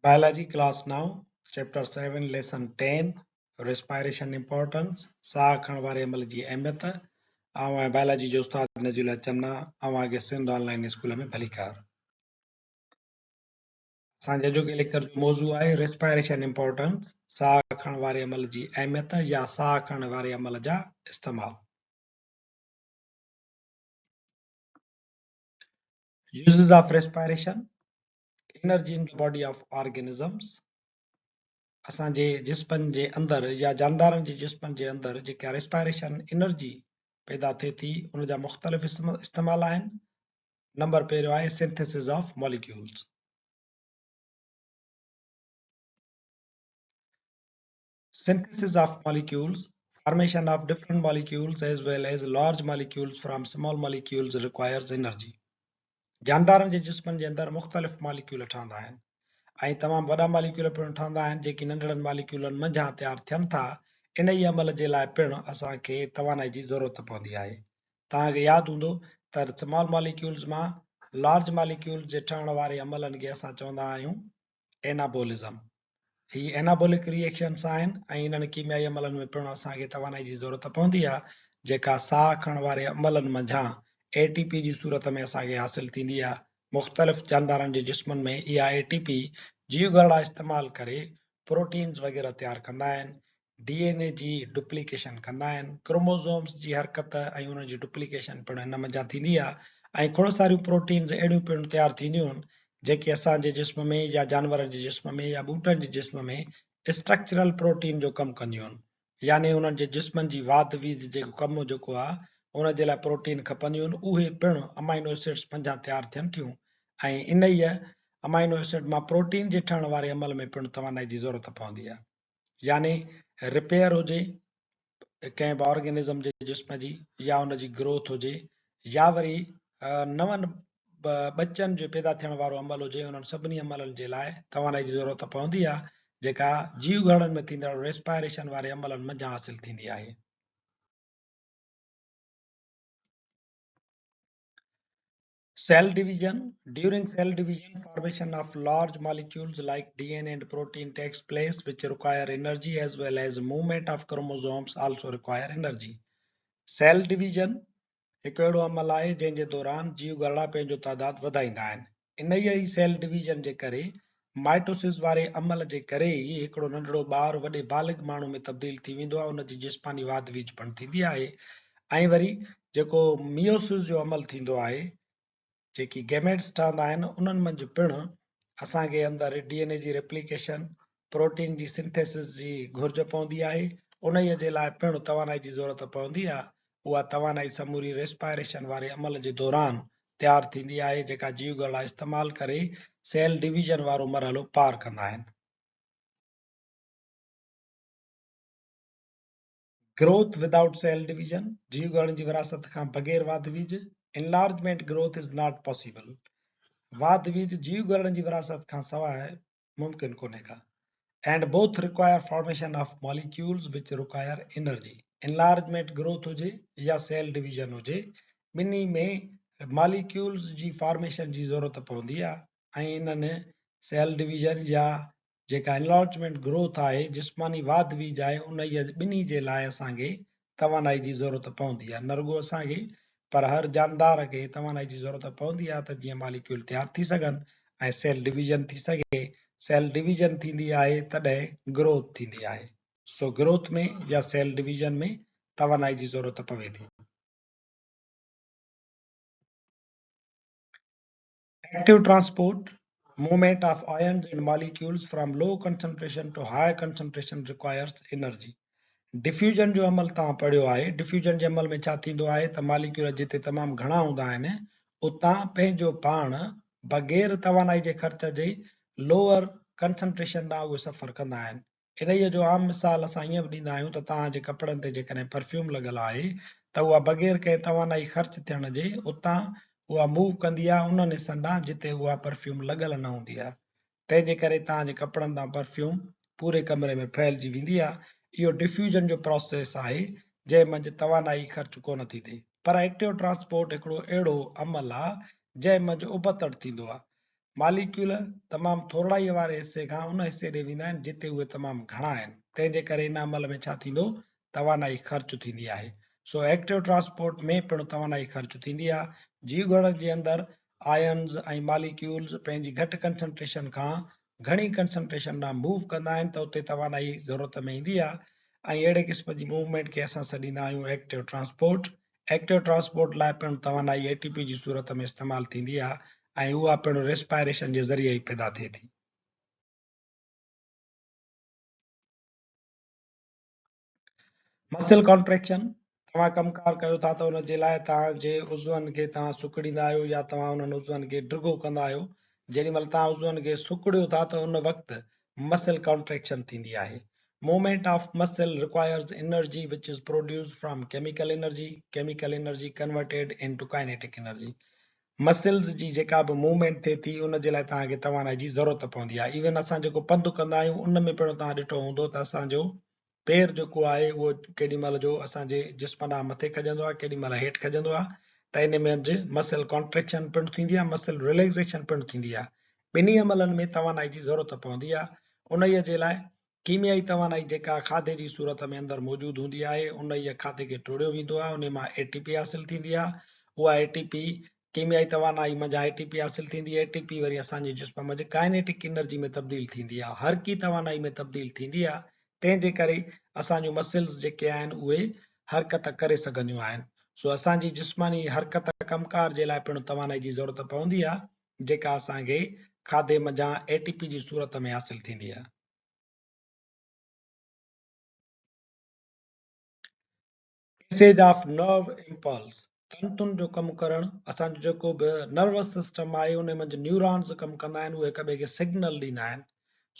Biology class 9 chapter 7 lesson 10 respiration importance ساهه کڻڻ واري عمل جي اهميت. آئون آهيان بائلاجي جو استاد نجي الله چنا، اوهان کي سنڌ آن لائين اسڪول ۾ ڀليڪار. اسان جي اڄوڪي ليڪچر جو موضوع آهي ريسپائريشن امپورٽنس ساهه کڻڻ واري عمل جي اهميت يا ساهه کڻڻ واري عمل جا استعمال. Uses of respiration, energy in the body of organisms. اسان جي جسمن جي اندر يا جاندارن جي جسمن جي اندر جيڪا ريسپائريشن انرجي پيدا ٿئي ٿي ان جا مختلف استعمال آهن. نمبر پهريون آهي synthesis of molecules. Synthesis of molecules, formation of different molecules as well as large molecules from small molecules requires energy. جاندارن جي جسمن جي اندر مختلف ماليڪيول ٺهندا آهن ۽ تمام وڏا ماليڪيول پڻ ٺهندا آهن جيڪي ننڍڙن ماليڪيولن منجهان تيار ٿين ٿا. انهيء عمل جي لاء پڻ اسان کي توانائي جي ضرورت پوندي آهي. توهان کي ياد هوندو ته سمال ماليڪيولز مان لارج ماليڪيولز جي ٺهڻ واري عملن کي اسان چوندا آهيون اينابولزم. هي اينابولڪ ري ايڪشنس آهن ۽ انهن ڪيميائي عملن ۾ پڻ اسان کي توانائي جي ضرورت پوندي آهي جيڪا ساهه کڻڻ واري عملن منجهان اي ٽي پي جي صورت ۾ اسان کي حاصل ٿيندي آهي. مختلف جاندارن جي جسمن ۾ اها اي ٽي پي جيوگهرڙا استعمال ڪري پروٽينز وغيره تيار ڪندا آهن، ڊي اين اي جي ڊپليڪيشن ڪندا آهن، ڪروموزومز جي حرڪت ۽ انهن جي ڊپليڪيشن پڻ هن منجهان ٿيندي آهي ۽ کوڙ ساريون پروٽينز اهڙيون پڻ تيار ٿينديون آهن جيڪي اسان جي جسم ۾ يا جانورن جي جسم ۾ يا ٻوٽن جي جسم ۾ اسٽرڪچرل پروٽين جو ڪم ڪنديون آهن يعني انهن جي جسمن جي واڌ ويجهه جيڪو ڪم جيڪو آهي ان جي لاء پروٽين کپنديون آهن اهي پڻ امائنو ايسڊس منجهان تيار ٿين ٿيون ۽ انهيء امائنو ايسڊ مان پروٽين جي ٺهڻ واري عمل ۾ پڻ توانائي جي ضرورت پوندي آهي. يعني رپيئر هجي ڪنهن به آرگنزم جي جسم جي يا ان جي گروٿ هجي يا وري نون ٻچن جو پيدا ٿيڻ وارو عمل هجي، انهن سڀني عملن جي لاء توانائي جي ضرورت پوندي آهي جيڪا جيو گهرڙن ۾ ٿيندڙ ريسپائريشن واري عملن منجهان حاصل ٿيندي آهي. Cell division, During cell division, formation of large molecules like DNA and protein takes place which require energy as well as movement of chromosomes also require energy. Cell division هڪ اهڙو عمل آهي جنهن جي دوران جيو گهرڙا پنهنجو تعداد وڌائيندا آهن. انهيء ئي سيل ڊويزن جي ڪري مائٽوسز واري عمل جي ڪري ئي هڪڙو ننڍڙو ٻار وڏي بالغ ماڻهو ۾ تبديل ٿي ويندو آهي، ان جي جسماني واڌ ويجهه پڻ ٿيندي آهي ۽ وري جيڪو ميوسز جو عمل ٿيندو آهي، جيڪي گيميٽس ٺهندا آهن، انهن منجهه پڻ اسان کي اندر ڊي اين اي جي ريپليڪيشن، پروٽين جي سنٿيسز جي گهرج پوندي آهي، انهيء جي لاء پڻ توانائي جي ضرورت پوندي آهي، اها توانائي سموري ريسپائريشن واري عمل جي دوران تيار ٿيندي آهي جيڪا جيوگهرڙا استعمال ڪري سيل ڊويزن وارو مرحلو پار ڪندا آهن. گروٿ ودائوٽ سيل ڊويزن، جيوگهرڙن جي ورهاست کان بغير واڌ ويجهه، Enlargement growth is not possible، واڌ ويجهه جيوگهرڙن جي ورهاست کان سواء ممڪن ڪونهي ڪا. And both require formation of molecules which require energy. Enlargement growth هجي يا سيل ڊويزن هجي ٻنهي ۾ ماليڪيولز جي فارميشن جي ضرورت پوندي آهي ۽ انهن سيل ڊويزن يا جيڪا انلارجمينٽ گروٿ آهي جسماني واڌ ويجهه آهي انهيء ٻنهي جي لاء اسان کي توانائي جي ضرورت پوندي آهي. نه رڳو اسان کي پر هر جاندار کي توانائي جي ضرورت پوندي آهي ته جيئن ماليڪيول تيار ٿي سگهن ۽ سيل ڊويزن ٿي سگهي. سيل ڊويزن ٿيندي آهي تڏهن گروٿ ٿيندي آهي. سو گروٿ ۾ يا سيل ڊويزن ۾ توانائي جي ضرورت پوي ٿي. Active transport, movement of ions and molecules from low concentration to high concentration requires energy. Diffusion جو عمل توهان پڙهيو آهي، ڊفيوجن جي عمل ۾ ڇا ٿيندو آهي ته ماليڪيول جتي تمام گهڻا هوندا آهن اتان پنهنجو پاڻ بغير توانائي جي خرچ جي لوئر ڪنسنٽريشن ڏانهن اهي سفر ڪندا آهن. انهيء جو عام مثال اسان ائين به ڏيندا آهيون ته توهان جي ڪپڙن تي جيڪڏهن پرفيوم لڳل آهي ته اها بغير ڪنهن توانائي خرچ ٿيڻ جي اتان اها موو ڪندي آهي انهن حصن ڏانهن جتي اها پرفيوم لڳل نه هوندي آهي تنهن جي ڪري توهان جي ڪپڙن تان پرفيوم پوري ڪمري ۾ ڦهلجي ويندي آهي. اهو ڊفيوزن جو پراسيس آهي جنهن منجهه توانائي خرچ ڪونه ٿي ٿئي. پر ايڪٽو ٽرانسپورٽ هڪڙو اهڙو عمل آهي جنهن منجهه ابتڙ ٿيندو آهي. ماليڪيول تمام ٿورڙائيء واري حصي کان ان حصي ڏي ويندا آهن جتي اهي تمام گهڻا آهن. تنهن جي ڪري ان عمل ۾ ڇا ٿيندو؟ توانائي خرچ ٿيندي آهي. سو ايڪٽو ٽرانسپورٽ ۾ پڻ توانائي خرچ ٿيندي آهي. جيوگهرڙن جي اندر آئنز ۽ ماليڪيولز پنهنجي گهٽ ڪنسنٽريشن کان گهڻي ڪنسنٽريشن ڏانهن موو ڪندا آهن ته اتي توانائي ضرورت ۾ ايندي آهي ۽ اهڙي قسم جي موومينٽ کي اسان سڏيندا آهيون ايڪٽو ٽرانسپورٽ. ايڪٽو ٽرانسپورٽ لاء پڻ توانائي اي ٽي پي جي صورت ۾ استعمال ٿيندي آهي ۽ اها پڻ ريسپائريشن جي ذريعي ئي پيدا ٿئي ٿي. مسل ڪانٽريڪشن، توهان ڪم ڪار ڪيو ٿا ته ان جي لاء توهان جي عضون کي توهان سڪڙيندا آهيو يا توهان انهن عضون کي ڊگهو ڪندا آهيو جيڏي مهل توهان عضون کي سڪڙيو ٿا ته ان وقت مسل ڪانٽريڪشن ٿيندي آهي. Movement of muscle requires energy which is produced from chemical energy, chemical energy converted into kinetic energy. Muscles جي جيڪا به موومينٽ ٿئي ٿي ان جي لاء توهان کي توانائي جي ضرورت پوندي آهي. ايون اسان جيڪو پنڌ ڪندا آهيون ان ۾ پڻ توهان ڏٺو هوندو ته اسان جو پير جيڪو آهي اهو ڪيڏي مهل جو اسان جي جسم ڏانهن مٿي کڄندو آهي ڪيڏي مهل هيٺ کڄندو آهي ته ان ۾ اڄ مسل ڪانٽريڪشن پڻ ٿيندي آهي مسل رليڪزيشن پڻ ٿيندي آهي. ٻنهي عملن ۾ توانائي جي ضرورت پوندي آهي. انهيء جي لاء ڪيميائي توانائي جيڪا کاڌي جي صورت ۾ اندر موجود هوندي آهي، انهيء کاڌي کي ٽوڙيو ويندو آهي، انهي مان اي ٽي پي حاصل ٿيندي آهي. اها اي ٽي پي ڪيميائي توانائي منجهان اي ٽي پي حاصل ٿيندي، اي ٽي پي وري اسان جي جسم منجهه ڪائنيٽڪ انرجي ۾ تبديل ٿيندي آهي، حرڪي توانائي ۾ تبديل ٿيندي آهي، تنهن جي ڪري اسان جون مسلز جيڪي آهن اهي حرڪت ڪري سگهنديون آهن. سو اسان جي جسماني حرڪت ڪم ڪار جي لاء پڻ توانائي جي ضرورت پوندي آهي. جيڪا اسان کي کاڌي منجهان اي ٽي پي جي صورت ۾ حاصل ٿيندي آهي. پيسيج آف نرو امپلس، تنتن جو ڪم ڪرڻ، اسان جو جيڪو به نروس سسٽم آهي انهي منجهه نيورانز ڪم ڪندا آهن اهي هڪ ٻئي کي سگنل ڏيندا آهن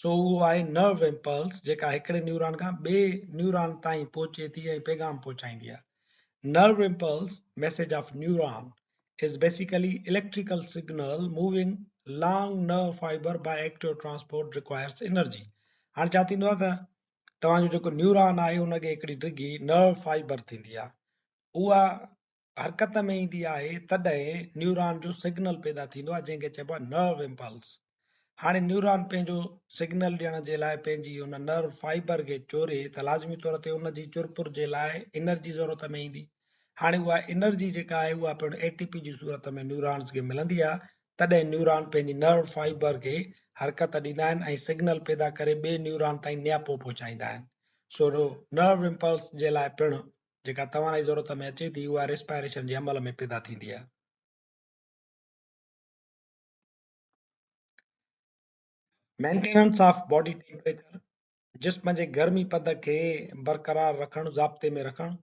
سو اهو آهي نرو امپلس جيڪا هڪڙي نيوران کان ٻئي نيوران تائين پهچي ٿي ۽ پيغام پهچائيندي آهي. Nerve impulse, message of neuron, is basically electrical signal moving long nerve fiber by active transport requires energy. هاڻي ڇا ٿيندو آهي ته توهان جو جيڪو نيوران آهي ان کي هڪڙي ڊگهي نرو فائبر ٿيندي آهي اها حرڪت ۾ ايندي آهي تڏهن نيوران جو سگنل پيدا ٿيندو آهي جنهن کي چئبو آهي نرو امپلس. هاڻي نيوران پنهنجو سگنل ڏيڻ جي لاء پنهنجي ان نرو فائبر کي چوري ته لازمي طور تي ان جي چرپر جي لاء انرجي ضرورت ۾ ايندي. هاڻي اها انرجي جيڪا آهي اها پڻ اي ٽي پي جي صورت ۾ نيورانز کي ملندي آهي تڏهن نيوران پنهنجي نرو فائبر کي حرڪت ڏيندا آهن ۽ سگنل پيدا ڪري ٻئي نيوران تائين نياپو پهچائيندا آهن. سو نرو امپلس جي لاء پڻ جيڪا توانائي ضرورت ۾ اچي ٿي اها ريسپائريشن جي عمل ۾ پيدا ٿيندي آهي. مينٽيننس آف باڊي ٽيمپريچر، جسم جي گرمي پد کي برقرار رکڻ، ضابطي ۾ رکڻ.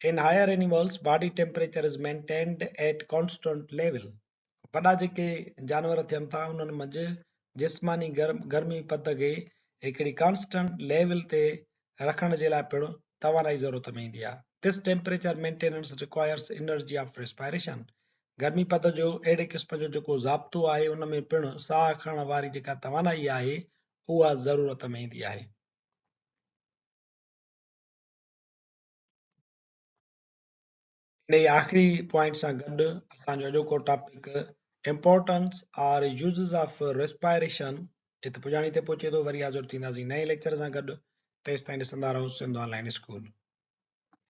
In higher animals body temperature is maintained at constant level. وڏا جيڪي جانور ٿين ٿا انهن منجهه جسماني گرمي پد کي هڪڙي ڪانسٽنٽ ليول تي رکڻ جي لاء پڻ توانائي ضرورت ۾ ايندي آهي. This temperature maintenance requires energy of respiration. گرمي پد جو اهڙي قسم جو جيڪو ضابطو آهي ان ۾ پڻ ساهه کڻڻ واري جيڪا توانائي آهي اها ضرورت ۾ ايندي آهي. انهيء آخري پوائنٽ سان گڏ اسان جو اڄوڪو topic Importance or Uses of Respiration هت پڄاڻي تي پهچي ٿو. وري حاضر ٿينداسين نئين ليڪچر سان گڏ. تيستائين ڏسندا رهو سنڌ آن لائين اسڪول.